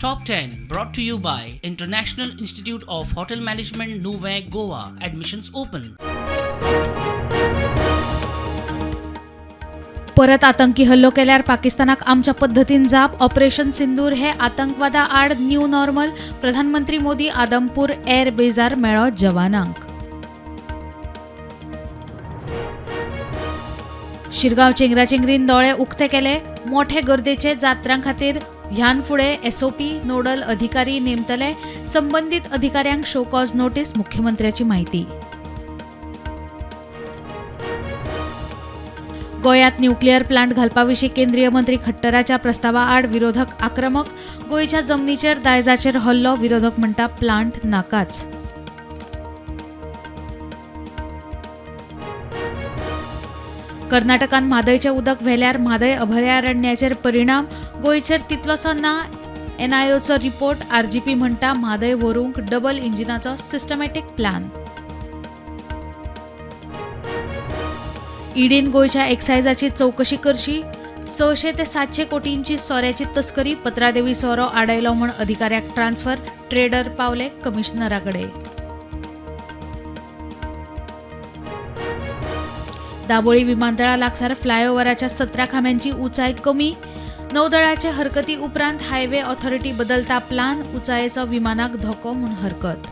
Top 10 brought to you by International Institute of Hotel Management, Nuvem, Goa. Admissions open. परत आतंकी हल्लो केल्यार पाकिस्तानाक आमच्या पद्दतीन जाप. ऑपरेशन सिंदूर हे आतंकवादा आड न्यू नॉर्मल. प्रधानमंत्री मोदी आदमपूर एअर बेजार मेळ्ळो जवानांक. शिरगांव चेंगराचेंगरीन दोळे उक्ते केले. मोठे गर्देचे जात्रां खातीर ह्यान फुडें एसओपी नोडल अधिकारी नेमतले. संबंदीत अधिकाऱ्यांक शो कॉज नोटीस. मुख्यमंत्र्याची माहिती. गोंयांत न्युक्लियर प्लांट घालपा विशीं केंद्रीय मंत्री खट्टराच्या प्रस्तावा आड विरोधक आक्रमक. गोंयच्या जमनीचेर दायजाचेर हल्लो. विरोधक म्हणटा प्लांट नाकाच. कर्नाटकान म्हादयचें उदक व्हेल्यार म्हादय अभयारण्याचेर परिणाम, गोंयचेर तितलोसो ना. एनआयओचो रिपोर्ट. आरजीपी म्हणटा म्हादय व्हरूंक डबल इंजिनाचो सिस्टमॅटीक प्लॅन. ईडीन गोंयच्या एक्सायजाची चवकशी करची. 600 ते 700 कोटींची सोऱ्याची तस्करी. पत्रादेवी सोरो आडयलो म्हूण अधिकाऱ्याक ट्रान्स्फर. ट्रेडर पावले कमिशनराकडे. दाबोळी विमानतळा लागसार फ्लायओव्हराच्या 17 खांब्यांची उंचाय कमी. नौदळाचे हरकती उपरांत हायवे ऑथॉरिटी बदलता प्लान. उंचायेचो विमानाक धोको म्हूण हरकत.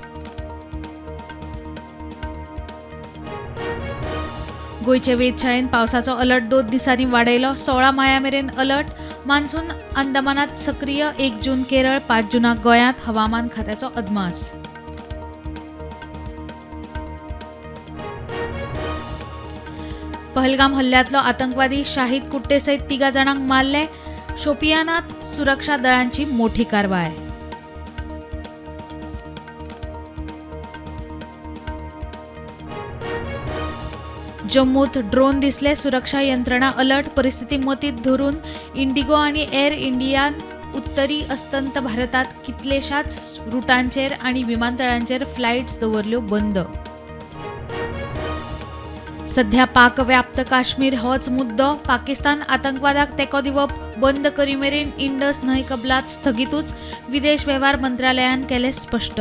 गोंयचे वेधशाळेन पावसाचो अलर्ट 2 दिसांनी वाडयलो. 16 माया मेरेन अलर्ट. मान्सून अंदमानात सक्रीय. 1 जून केरळ, 5 जूनाक गोंयांत. हवामान खात्याचो अदमास. पहलगाम हल्ल्यांतलो आतंकवादी शाहिद कुट्टे सयत 3 जाणांक मारले. शोपियानात सुरक्षा दळांची मोठी कारवाय. जम्मूत ड्रोन दिसले. सुरक्षा यंत्रणा अलर्ट. परिस्थिती मतींत धरून इंडिगो आनी एअर इंडियान उत्तरी अस्तंत भारतात कितलेशाच रुटांचेर आनी विमानतळांचेर फ्लायट्स दवरल्यो बंद. सध्या पाकव्याप्त काश्मीर होच मुद्दो. पाकिस्तान आतंकवादाक तेंको दिवप बंद करीमेरेन इंडस न्हंय कबलात स्थगितूच. विदेश वेव्हार मंत्रालयान केलें स्पश्ट.